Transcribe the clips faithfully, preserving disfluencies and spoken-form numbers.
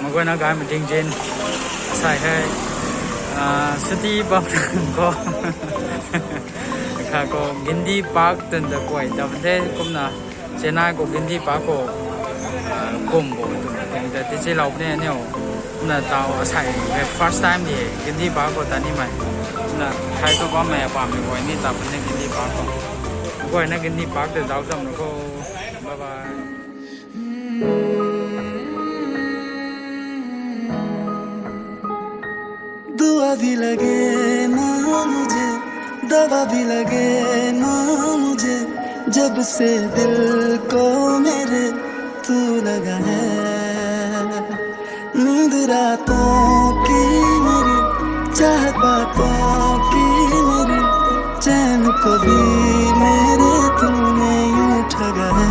Maguayna gaymei ding zin. Sai hei, ah, City bam khou. Kha khou Gandhi Park twn da kuay ta the kumna Chennai khou Gandhi Park khou, ah, kum bo twn da tei chi lou ne aniu. Kumna tau asai hei first time di Gandhi Park khou ta nimei. Kumna thai khou bammei apamei guay ni ta puni Gandhi Park khou. Guayna Gandhi Park tei zauc cham ru khou. Bye bye. दुआ भी लगे ना मुझे, दवा भी लगे ना मुझे, जब से दिल को मेरे तू लगा है। नींद रातों की मेरी, चाहत बातों की मेरी, चैन को भी मेरे तूने यूं ठगा है।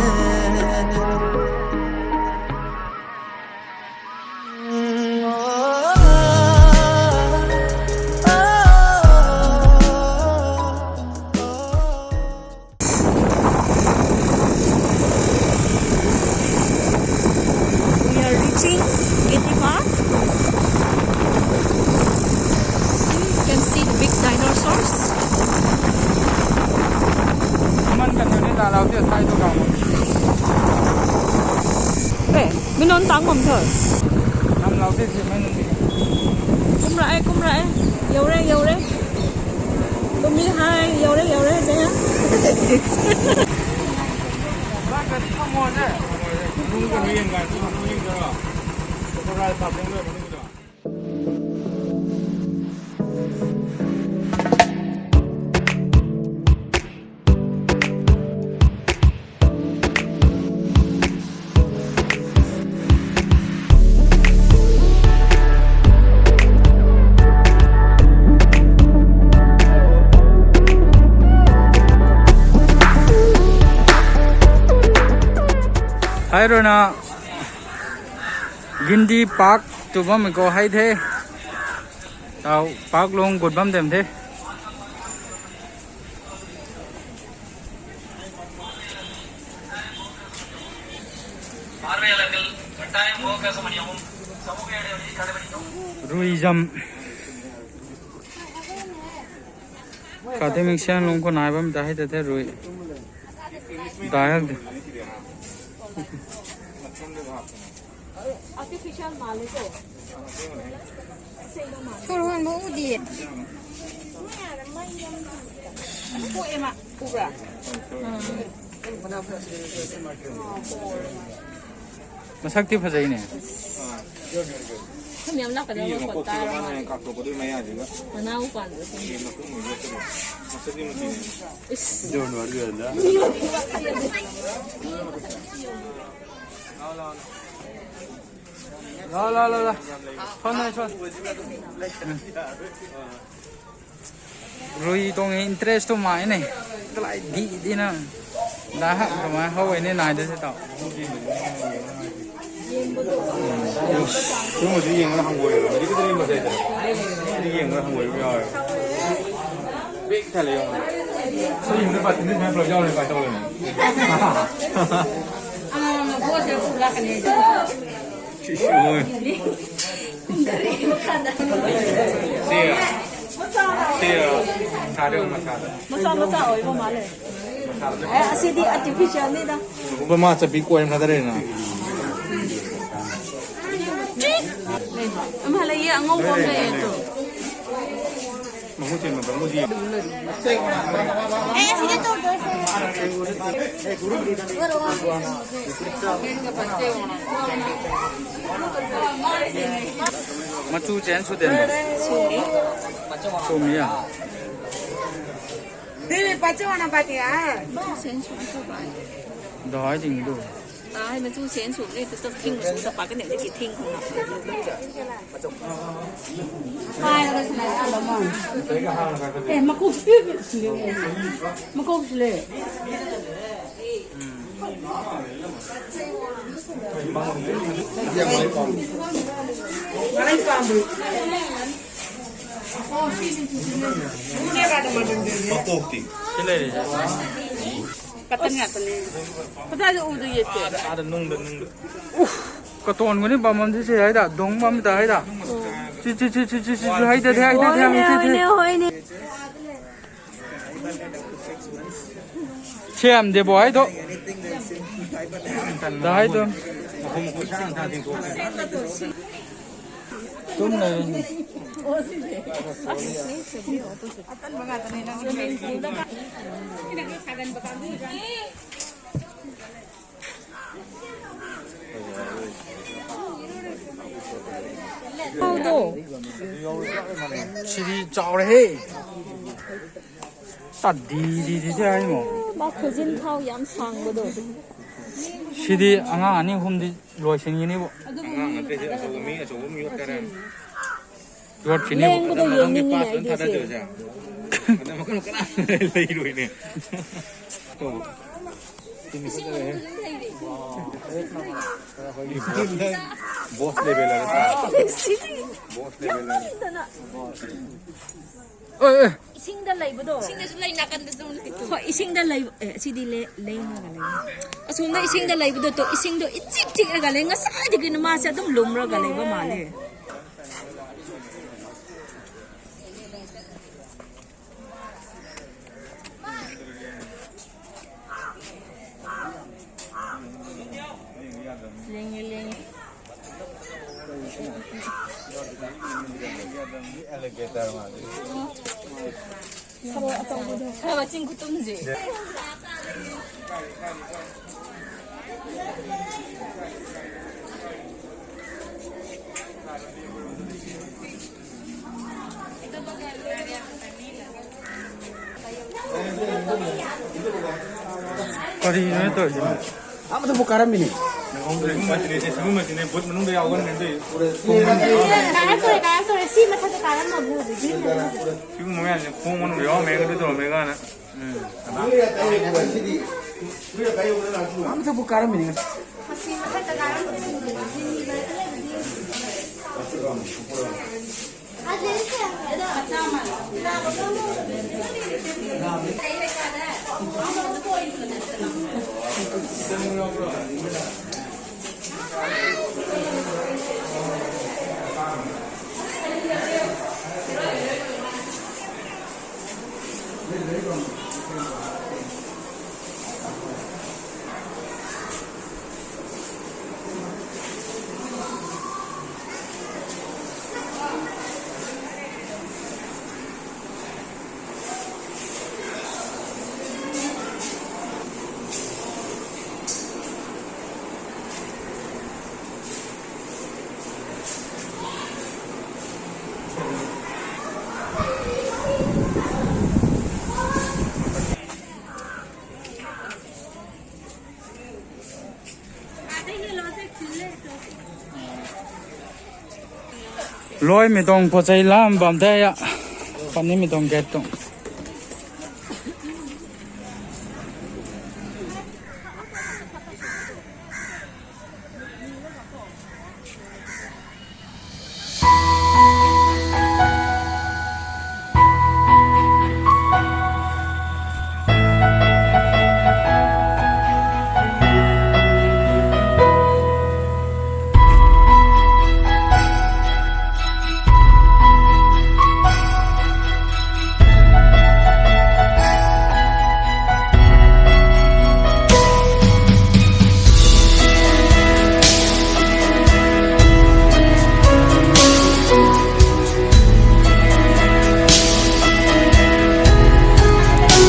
We are reaching Gandhi Park. See, you can see the big dinosaurs. Man kan ni la lau ti thai tu gang. Eh, mi nunc tang bam tho. Nam lau ti ti mai nunc ti. Kum ra e, kum ra e. Yau re, yau re. Kum ni hai, yau re, yau re, zai ha. Ba kan ni kham mo zai. Nung kan ni yang kan, nung yang kan. Ko rai pa pung le, nung kan. Hei rui na Gandhi Park tu bammei khou hei the. Tau park lung gut bam dem the. Rui zam. Kha the mingsian lung khou nai bam ta hei ta the rui. Dai hak de. Artificial male ko. Thurhuan bo u dit. Ko ema, ko bra. Masak ti phazai ne. Khamiam lak ka daw ko ta ra ma. Mana u pan. Is. La la la la. Phone nai phone. Rui tuang interest tu mai ne. Kalai di di na. Da ha kamai how ne nai de se tau. Tumei di yeng na hang guay. Di ka di ma se de. Di yeng na hang guay ya. Big tha le yong. Sa yeng na pat ni na pro yau le pat tau le. Ama ma bo se ku la ka ne. Shishui. Siya. Siya. Masa de, masa de. Masa, masa, oi, bo ma le. Eh, asi di artificial ni da. Bo ma chabi kuay na da re na. Ama le ye ngau bam le ye tu. Machu chen sw den ba? Sw mi. Sw mi a? Dai ting du. Ta hei ma chu sen sw ne, tu ta thing ma sw ta pa ka ne ki thing khou na. Eh, makup sw le. Makup sw le. Makup ti. Katan nga tane. Kata u du ye te. Ada nung da, nung da. Katon ko ni bam bam si si hai da, dong bam ta hai da. Si si si si si si hai da, hai da, hai da, hai da. Siam de bo hai do. Da hai do. Tum na. Siri chau re he. Tat di di di di ai mo. Ba khuzin thau yam sang bo do. Siri angang ani hum di loi sin ni bo. Angang ante si aso mi aso mi yot kare. Yot sini. Leng bo do yeng ni ni ai di si. Adam kan kan lei rui ne. To. Boss level la ta. Boss level la. Oi, oi. Isingda leibo do. Isingda su lei na kan da zone. Hoi, isingda lei, eh, sidi le, lei na ga lei. Asumna isingda leibo do to, ising do ichik chik ra ga lei, ngasai di kin ma se dum lum ra ga lei ba ma le. Leng, leng. Alligator ma. Karo atau ko do. Karo ching kutum je. Kari na to. Ama tu bukaram bini. Karam to, karam to, si matha karam mo. Siu mo yan khung mo yo me ko to me ga na. Ama tu bukaram bini. Loimei tuang pachei lam bam the ya. Panimei tuang gate tuang.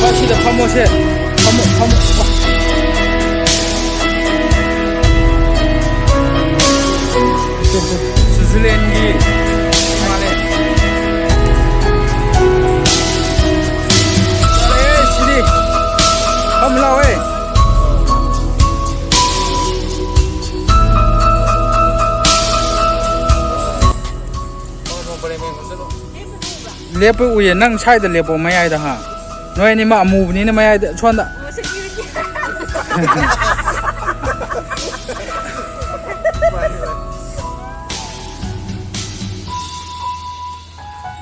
Ba sida phamo se. Phamo, phamo. Switzerland ki male. Eh, sidi. Pham lau e. Lepu uye, nang side lepu mayai da ha. Noi ni ma mu ni na mayai da chuan da.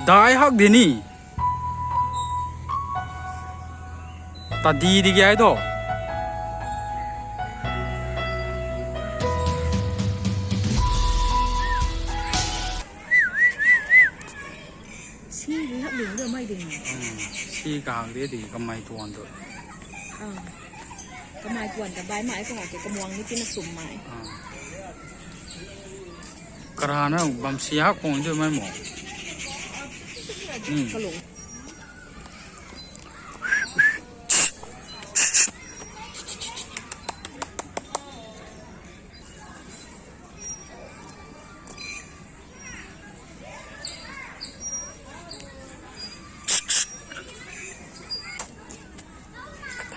Dai hak di ni. Ta di di gay to. Hak ling de mai ding. Hmm. Si kahak de di kamei tuan tu. Ah. Kamei tuan ta bai mai ko ke kamuang ni tina sum mai. Ah. Karana bam si hak kong de mai mo. Hmm. Kalung.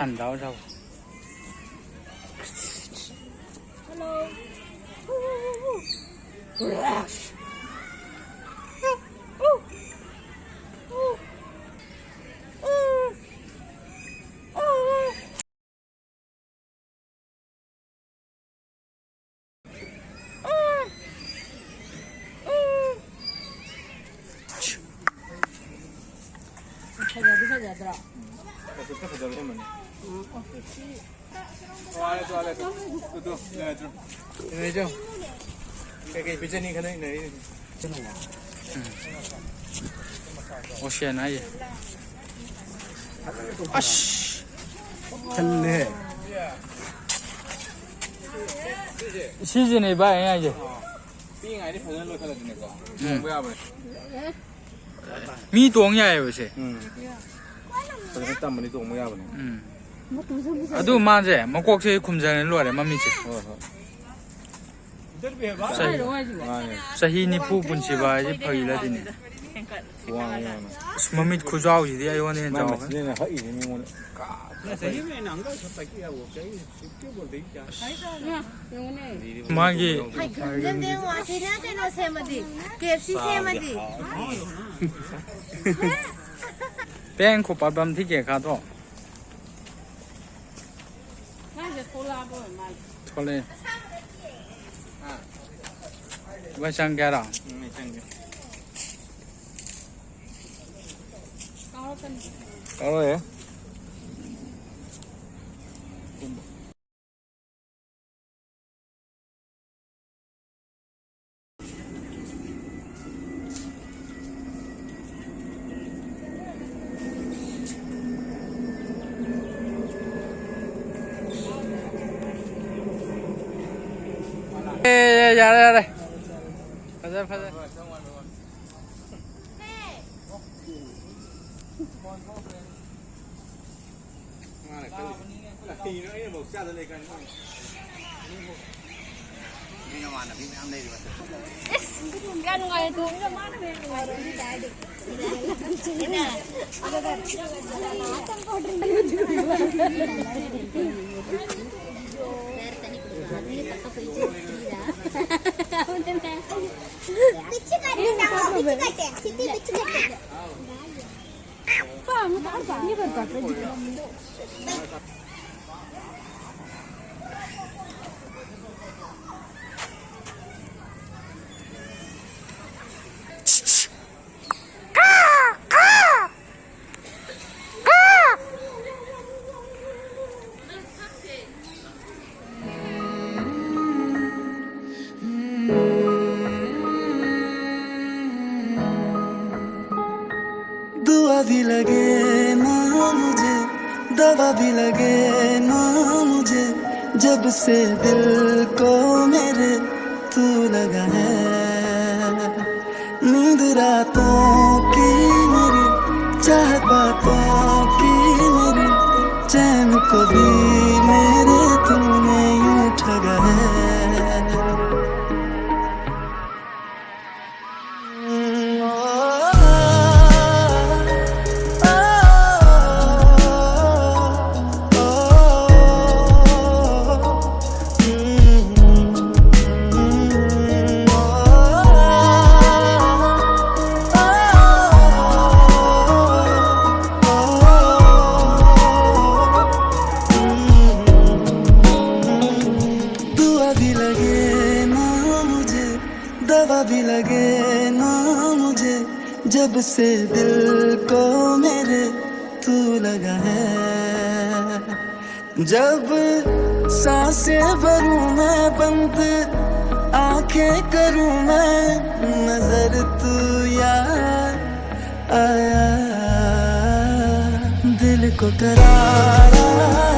Than dau zau. Hello. Ocean ai. Ash. Thal le. Sijini bai ai je. Hmm. Mi tuang yai ba se. Hmm. Fazana tamani tuang ma ya bani. Hmm. Adu ma se, makok se khumzan lo re, mami se. Hoi, hoi. Sahi, sahi ni pu pun si ba ji phai la dini. Wang ya na. Mamit khuzau ji di ai wan ni mai zau. Mas ni na hai ni mo. Magi. Hai, gunjan de wa si na te no se ma di. K F C se ma di. Peng khou pat bam thi ke kha tho. Thole. Vai chang kya ra? Karo ye. Ee, yare, yare. Fazar, fazar. दुआ भी लगे ना मुझे, दवा भी लगे ना मुझे, जब से दिल को मेरे तू लगा है। नींद रातों की मेरी, चाहत बातों की मेरी, चैन को भी मेरे तूने यूं ठगा है। दुआ भी लगे ना मुझे, दवा भी लगे ना मुझे, जब से दिल को मेरे तू लगा है। जब सांसें भरूं मैं बंद, आंखें करूं मैं नजर, तू याद आए। Khou tarara